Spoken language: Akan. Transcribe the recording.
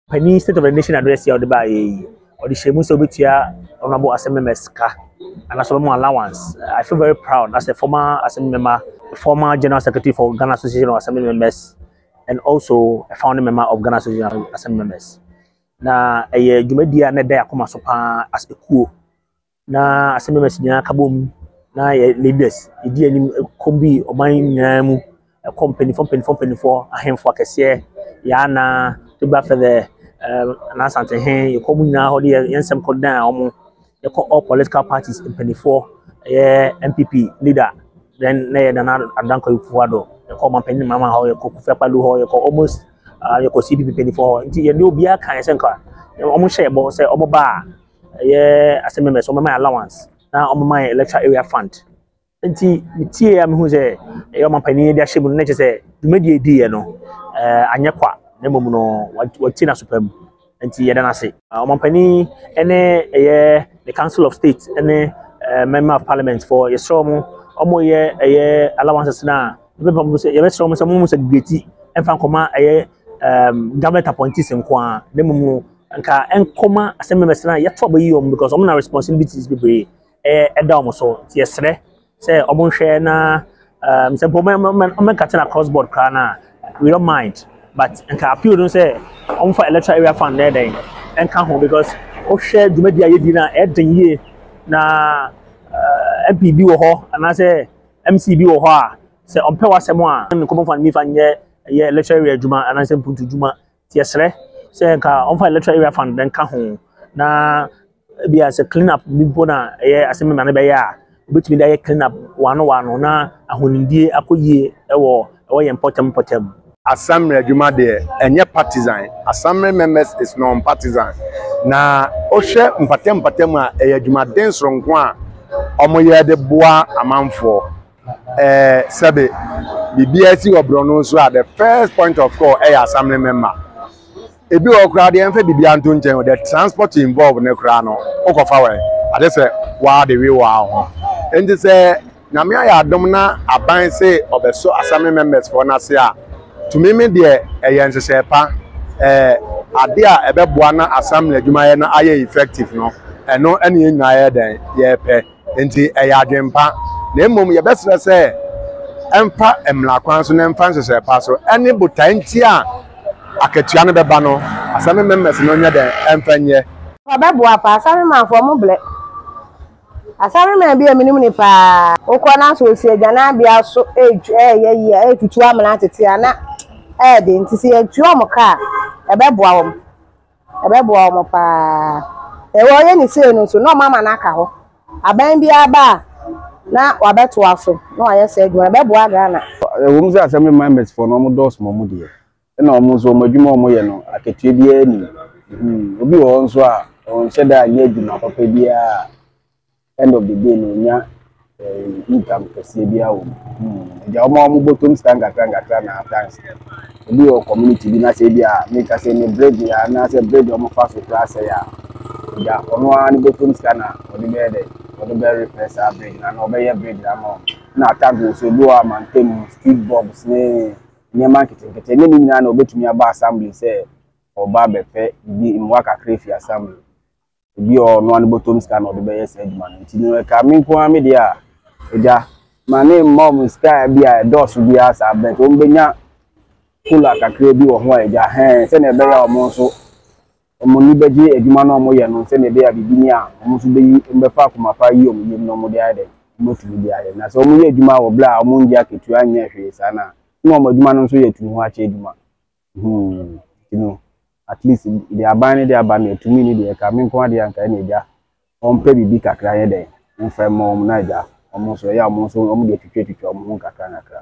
Panin State of the Nation Address yi a ɔde baeɛ yi, ɔde hyɛ mu sɛ ɔbɛtua Honourable Assembly members ka anaasɛ ɔbɛma allowance. I feel very proud as a former Assembly member, former General Secretary for Ghana Association of Assembly Members, and also a founding member of Ghana Association of Assembly Members. Na ɛyɛ dwumadie a na ɛda yɛn akoma so paa as ekuo. Na Assembly members nyinaa ka bom na yɛ leaders yɛdi anim kɔ bi ɔman nyinaa mu ɛkɔ mpanimfoɔ mpanimfoɔ mpanimfoɔ ahemfo akɛseɛ Yaana Togba Fɛdɛ ɛɛ Anansantehe yɛkɔ mu nyinaa hɔ de yɛn nsɛm kɔ dan wɔn yɛkɔ all political parties mpanimfoɔ ɛyɛ NPP leader then na yɛ Nana Addo Dankwa Akufo-Addo yɛkɔ ɔmanpanin Mahama hɔ yɛkɔ Kofi Akpaloo hɔ yɛkɔ almost uh, yɛkɔ CPP mpanimfoɔ hɔ nti yɛde obiara kan sɛ nka wɔn hyɛ bɔ sɛ wɔn ba a ɛyɛ assembly members wɔn ma allowance na wɔn ma electoral area fund nti metie a mehu sɛ ɛyɛ ɔmanpanin de ahyɛ mu no na kyerɛ sɛ dwumadie edi yɛ no ɛɛ anyɛ kwa na mmom no wɔtie n'asopa mu nti yɛda n'ase. Ɔmanpanin ne ɛyɛ the council of state ne ɛɛ member of parliament for yɛsrɛ wɔn wɔn yɛ ɛyɛ allowances na yɛbɛsrɛ wɔn sɛ wɔn mu segregate ɛmfa nkɔma ɛyɛ ɛɛm government appointees nko ara na mmom no nka ɛnkɔma assembly members na yɛto aba yi wɔn because wɔn na responsibilities bebree ɛyɛ ɛda wɔn so nti yɛsrɛ sɛ wɔn nhwɛ na sɛ mpo wɔn wɔn cut na cross board koraa na we don't mind but nka appeal no sɛ wɔn fa electoral area fund na ɛdɛn ɛnka ho because wohwɛ dwumadi a yɛdi na ɛden yie na ɛɛ MP bi wɔ hɔ anaasɛ MC bi wɔ hɔ a sɛ ɔmpɛ w'asɛm a ne common fund mi fa nyɛ ɛyɛ electoral area adwuma anaasɛ mpuntu dwuma nti yɛsrɛ sɛ nka ɔmfa electoral area fund nka ho na ebi a sɛ clean up bi mpo na ɛyɛ asɛm ma no bɛyɛ a obetumi de ayɛ clean up wano wano na ahonidie akɔ yie ɛwɔ ɛwɔ yɛn mpɔtam mpɔtam. Assembly adwuma deɛ, ɛnyɛ partisan. Assembly members is non-partisan. Na wohwɛ mpata mpata mu a, ɛyɛ adwumaden soronko a wɔyɛ de boa amanfoɔ. Sɛbe biribiara si wɔ borɔno so a, the first point of call ɛyɛ assembly member. Ebi wɔ koraa deɛ, ɛmfa biribiara nto nkyɛn o, the transport involved ne koraa no, wokɔfa wɛn ade sɛ waa de wi waa ho. Nti sɛ Nyame ayɛ adom na aban se ɔbɛsɔ assembly members foɔ n'ase a, tumi me deɛ ɛyɛ nhyehyɛe pa. Ade a ɛbɛboa na assembly adwumayɛ no ayɛ effective no, ɛno ɛne yɛn nyinaa yɛ dɛn yɛpɛ. Nti ɛyɛ adwempa. Na mmom yɛbɛsrɛ sɛ ɛmfa mmara kwan so na ɛmfa nhyehyɛe pa so ɛne botae nti a akatua no bɛba no, assembly members no nyɛ dɛn ɛmfa nyɛ. Ɔbɛboa paa. Assembly manfoɔ mo blɛ. Assemblyman bi a menim no paa, wokɔ na sɛ osi agyananbea so ɛyɛ yie a, ɛretutu amena tete a na ɛyɛ den nti sɛ yɛtua wɔn ka a, ɛbɛboa wɔn. Ɛbɛboa wɔn paa. Ɛwɔ yɛ ne sei no nso na wɔn ama no aka hɔ. Aban biara ba a na wabɛtoa so na wayɛ saa adwuma no, ɛbɛboa Ghana. Ɛwɔ mu sɛ assembly members foɔ no wɔn dɔɔso ma wɔn deɛ, ɛna wɔn nso wɔn adwuma a wɔyɛ no akatua biara nni mu. Obi wɔ hɔ nso a ɔnhyɛ da nyɛ adwuma papa biara a end of the day no onya income kɛseɛ biara wɔ mu. Agya wɔn a wɔbɔtɔm sika nkakra nkakra na at times obi wɔ community bi na sɛ ebi a meka sɛ ne bridge anaasɛ bridge a wɔfa so koraa sɛe a, agya ɔno ara ne bɔtɔm sika na ɔde bɛyɛ dɛ ɔde bɛ repair saa bridge no anaa ɔbɛyɛ bridge no ama wɔn. Na at times nso ebi wɔ hɔ a mantam street bulbs ne nneɛma nketenkete, ɛnyɛ ne nyinaa na obetumi aba assembly sɛ ɔba abɛpɛ biribi mmoa kakra efi assembly. Ebi wɔ hɔ ɔno ara ne bɔtɔm sika na ɔde bɛyɛ saa adwuma no. Nti no ɛka me nko ara me deɛ a, agya ma ne mma wɔn sika bi a ɛdɔɔso biara saa but wɔn bɛnya kola kakra bi wɔ ho a agya hɛn sɛnea ɛbɛyɛ a wɔn nso wɔn ani bɛgye adwuma no a wɔyɛ no, sɛnea ɛbɛyɛ a biribi ni a wɔn nso bɛyi wɔn bɛfa akoma pa ayi wɔn yam na wɔde ayɛ dɛ wɔatumi de ayɛ. Na sɛ wɔyɛ adwuma wɔ berɛ a wɔngye akatua nyɛ hwee saa no a, na wɔn adwuma no nso yɛ tu ho akyɛ adwuma. Nti no at least deɛ aban no de aba no atumi ne deɛ ɛka me nko adeɛ anka ɛna agya wɔmpɛ biribi kakra nyɛ dɛn mfa mma wɔn na agya wɔn nso ɛyɛ a wɔn nso wɔn deɛ twitwa twitwa wɔn ho nkakra nkakra.